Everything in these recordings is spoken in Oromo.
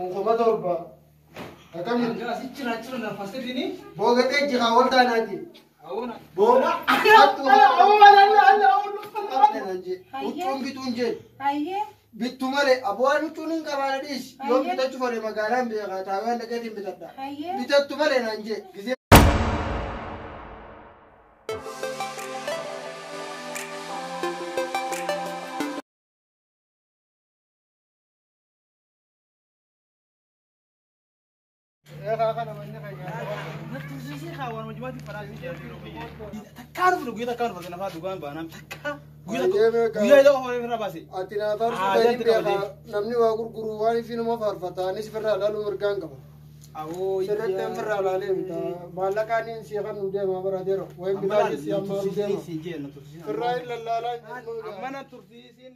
Kun 7,000. Akkamitti? Asichira achira nafaasitini. Boogatee jira wal taanaati. Awwoon. Booga. Hattuu haadha. Huccuun bituun jee. Hayyee. Bittu malee abu'aan huccuun hin qabaana dhiisi. Yoo bitachuu fedhe magaalaan beekaa taawaan dhaqeetiin bitadha. Hayyee. Bitattu malee naan jee. Gisee Takkaa dhufu guyyaa takkaa dhufu nafaa dhugaan baanaan takkaa guyyaa isa qofa irraa baase. Ati naa faarsuu kan hin beekaa namni waa gurguru waan ifi nama faarfata anis firraa ilaaluu mirgaan qaba. Sirriitti hin firraa ilaalee mita maallaqaan hin si kan nu deema barateera wayin bitaa si amma nu deema. Firraa hin lallaalaa. Ammana tursiisiin.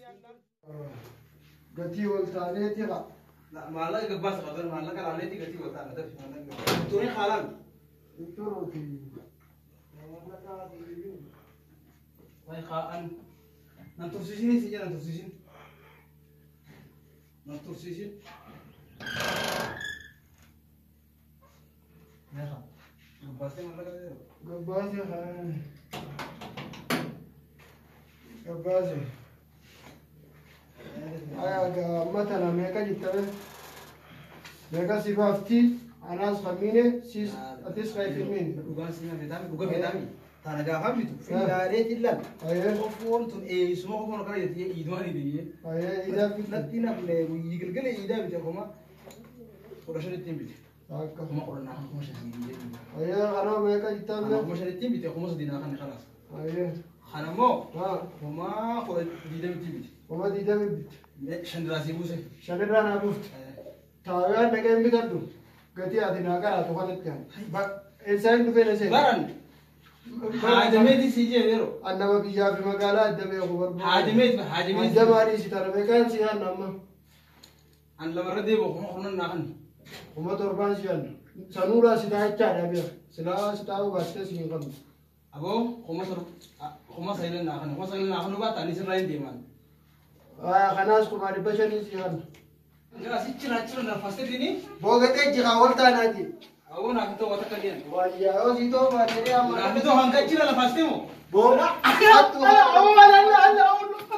Gatii wal taaneeti haa. Maallaqa gabbaasa qaban maallaqa laaleetii gatii wal taana dafi maallaqa. Turii haalaan. Turuuti. Wayi haa'an. Nan tursiisin si jedhan tursiisin. Nan tursiisin. Meeqa? Gabbaasee maallaqa jedhu. Gabbaase haa. Gabbaase. Aya amma tana meeqa jettame? Meeqa si baafti? Anaas kamiine siis atis kayfimiin. Dhugaan si feetaami dhuga feetaami. Tana gaafa bitu filaalee illaan. Ayee. Qofoon tun eessuma qofoon akkana jettee iidumaan iidiyee. Ayee idaa bitu. Natti nafne guyyi galgala iidaa bite 15,000 bite. Akka. 10,000 5,000. Ayee kanaa meeqa jettame? 5,000 bite 3,000 naa kan khalaas. Ayee. Kana immoo Haa. 20,000 bite. 20,000 bitte. Shan dirraa sii buuse. Shanirraa naa buufte. Taawaan dhaqee hin bitadhu. Gatii ati naa qaraatu kanatti ani. Eessaan dhufee na seene? Baran. Haajameeti sii jee yeroo. An nama biyyaa fi magaalaa adda beeku barbaadu. Haajameeti haajameeti. Haajamaa dhiisi tana meeqaan si yaadna amma? An lamarra deebi'u 10,000 naa kan. 7,000 si yaadna. Sanuuraa si taa'ichaadha beeka. Silaa si taa'uu baattee si hin qabnu. Aboo 9,000 naa kan. 9,000 naa kan baata ani sirraa hin deeman. Kanaas 500,000 si yaadna. Asichira achira nafaasitini. Boogatee jira wal taanaati. Awwoon hafi ta'u takka deeman. Wayyaa yoo si ta'uu baatee amma. Hafi ta'u hanga achira lafaasite moo? Booga. Hattuu haadha.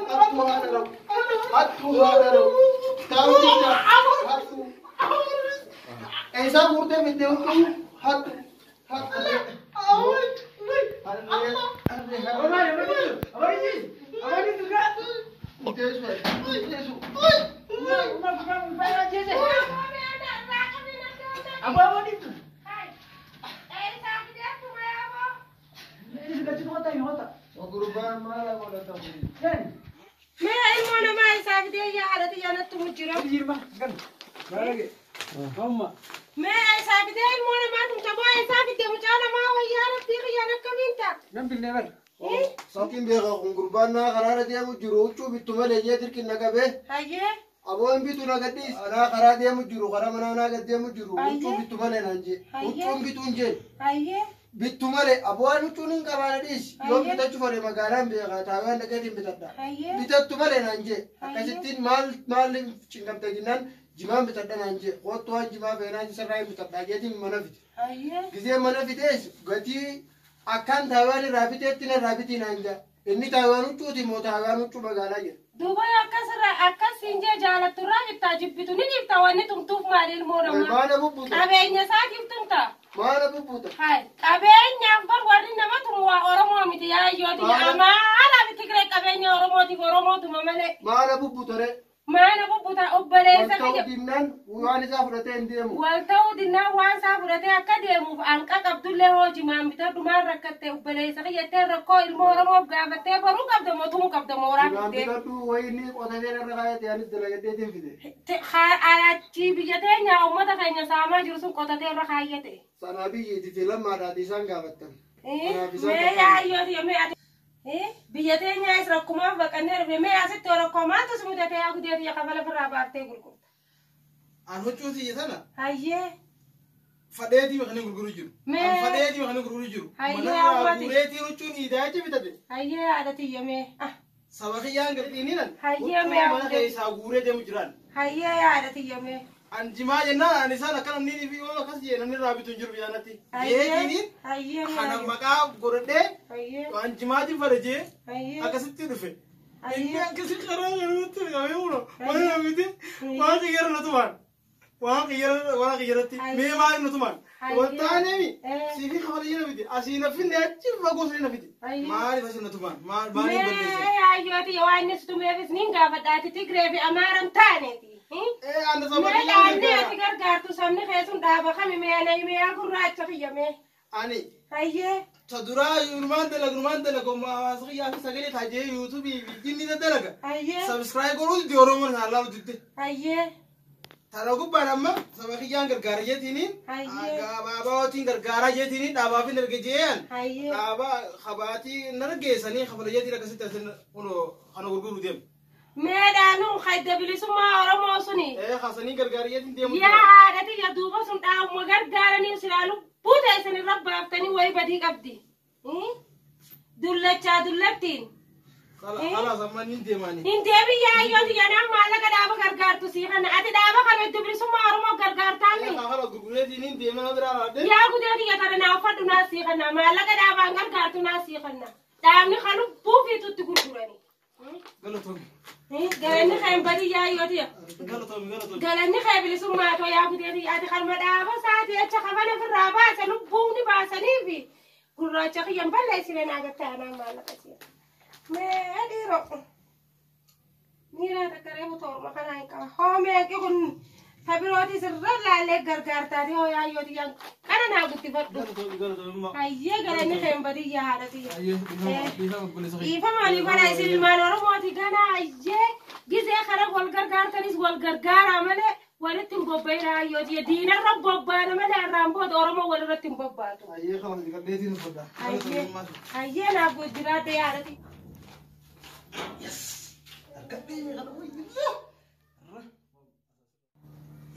Hattuu haadha. Hattuu haadha. Taa'uu jira. Hattuu. Eessaa guurtee bittee huccuu? Hattuu. Hattuu. Gurbaan maal godhatamu? Mee ilmoo namaa isaa fidee yaa haadha xiyyaa natti mujjira. Mee isaa fidee ilmoo namaa tumta moo isaa fidee mucaa namaa wayyaa rabbii kiyyaan akkamiin ta'a? Sookin beekaa kun gurbaan naa karaarra deemu jiru huccuu bittu malee jee dirqin na qabee. Hayyee. Aboon bitu na gadhiis. Anaa karaa deemu jiru karaa manaa naa gad deemu jiru huccuu bittu malee naan jee. Huccuun bituun jee. Hayyee. Bittu malee abu'aan huccuun hin qabaana dhiisi. Yoo bitachuu fedhe magaalaan beekaa taawaan dhaqeetiin bitadha. Bitattu malee naan jee. Akkasittiin maal maal cinqamte jennaan jimaan bitadha naan jee. Kottu waan jimaa feenaan sirraa hin bitadha jeetiin mana fide. Gisee mana fidees gatii akkaan taawaan irraa biteetti narraa bitii naan jaa. Inni taawaan huccuuti moo taawaan huccuu magaalaa jira. Duuba akkasirra akkasiin jee jaalatturraa bittaa jibbitu ni dhiifta wanni tumtuuf maali ilmoo namaa? Maana bubbuta. Qabeenya isaatiif tumta. Maana bubbuta. Hai qabeenyaaf bar warri nama tumu waa Oromoo miti yaayyooti. Amaaraa fi Tigree qabeenya Oromootiif Oromoo tuma malee. Maana bubbuta ree. Maana bubbuta obboleessa Wal ta'uu kiyya. dinnaan waan isaa fudhatee hin deemu. Wal ta'uu dinnaan waan isaa fudhatee akka deemuuf hanqa qabdullee hoojimaan bitadhumaan rakkatte obboleessa kiyyattee rakkoo ilmoo Oromoof gaafattee baruu qabda moo tumuu qabda mooraa Jimaan fiddee. bitadhu wayinni qotatee irra kaayate anis dalagaddeetiin fide. Achii biyya teenya uummata keenya saamaa jiru sun qotatee irra kaayyate. Sanaa biyyiiti fi lammaadhaati isaan gaafattan. Kanaaf isaan Mee yaayyooti mee ati biyya teenyaas rakkumaaf baqannee dhufne mee asitti rakkoo maaltu si mudatee yaa gudeeti yaa kafala firraa baaftee gurgurta. An huccuu tiyya tana Hayyee. fadheetii kan gurguru jiru. Mee. An fadheetii kan gurguru jiru. Hayyee, Manarraa hawwati. guureetiin huccuun iidaa jecha bitate. Hayyee haadha tiyya mee. Saba kiyyaan gadi dhiininan. Hayyee, mee Huccuu mana hawwate. keessaa guuree deemu jiraan. Hayyee haadha tiyya mee. An jimaa jennaan ani isaan akka namni fi yoo akkas jee namni irraa bitu hin jiru biyyaanatti. Jeetiniin kana maqaa godhadhee waan jimaatiin fada jee akkasitti dhufe. Inni akkasi karaa kanatti qabee muro waan namiti waan xiyyara na tumaan. Waan xiyyarratti mee maal na tumaan. Wantaaneemi siifi kafala miti asii na finne achi fagoo sanii na fiti. Maaliif asii na tumaan maaliif balleesse? Mee hayyooti waan inni tumeefis nin gaafadhaati Tigree fi Amaaran taaneeti. Mee dhaabni ati gargaartu sabni keessun dhaaba kami mee ana mee gurraacha kiyya mee. Ani. Hayyee. Ta duraa numaan dalagu hawaasa kiyyaa fi sagalee taajee yuutuubii fi jinni dalaga. Hayyee. Sabskiraayib godhuu didde Oromoon isaan laalu didde. Hayyee. Tana gubbaan amma saba kiyyaan gargaara jeetiniin gabaabaatiin gargaaraa jeetiniin dhaabaaf hin erge jeen dhaaba habaatii nargeessanii kafala jeetiin akkasitti asin kana gurguruu deemu. Mee dhaanuu hayda bilisummaa Oromoo suni. Hasanii gargaara jeetiin deemu. Yaa haadhati yaa duuba sun dhaabuma gargaaranii silaa lubbuu ta'e irra baaftanii wayii badii qabdi. Dullachaa dullattiin. Kalaas amma inni deemanii. Hin deebi yaayyooti yanaan maallaqa dhaaba gargaartu sii kana ati dhaaba kana bilisummaa Oromoo gargaartaami. Kala gurgureetiin hin deemaa biraa laadde. Yaa gudeeti yatara naa uffadhu naa sii kana maallaqa dhaabaan gargaartu naa sii kana dhaabni kan lubbuu fiitutti gurgurani. Galatoomi. Galanni kan badii yaayyooti. Galatoomi. Galanni kan bilisummaa too yaa gudeeti ati kalma dhaaba saati acha kafana ofirraa baasa lubbuuni baasaniifi gurraacha kiyyan balleessine naa gattaa anaan maallaqa sii. Mee dhiiroo miira takka reefu toorma kana hin qaba hoomeeqi kun tabirootis irra laallee gargaartaati hoo yaayyooti yaan kana naa guddifadhu. Hayyee galanni kan badii yaa haadha tiyya. Dhiifama olii godha isin ilmaan Oromooti gana hayyee gizee kana wal gargaartanis wal gargaaraa malee walitti hin bobba'ina hayyooti diinarra bobbaana malee irraan booda Oromoo walirratti hin bobbaatu. Hayyee kalaas dhiqadheetiin uffadha. Hayyee naaf jiraadde haadha tiyya. Yes!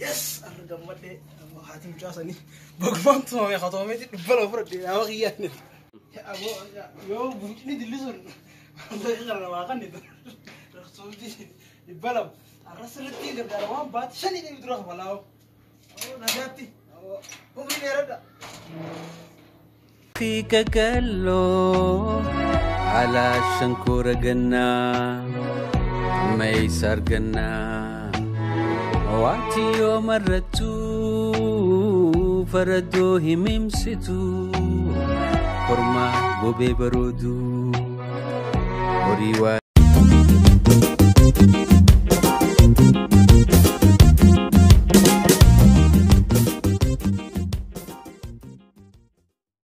Yes! Argammadhee haati mucaa sanii bagumaan tumame katoomeeti dhibba lama fudhadhee dhaaba kiyyaanne. Yoo buucni dilli sun waa kan raqsuuti 200 arra sirriitti gargaara waan baati shanii deebi dura kafalaa. Nagaatti umrii dheeradha. فيك كله على الشنكورة قنا ميسر قنا واتي يوم الرتو فردوه ممستو كرما بوبي برودو وريوا.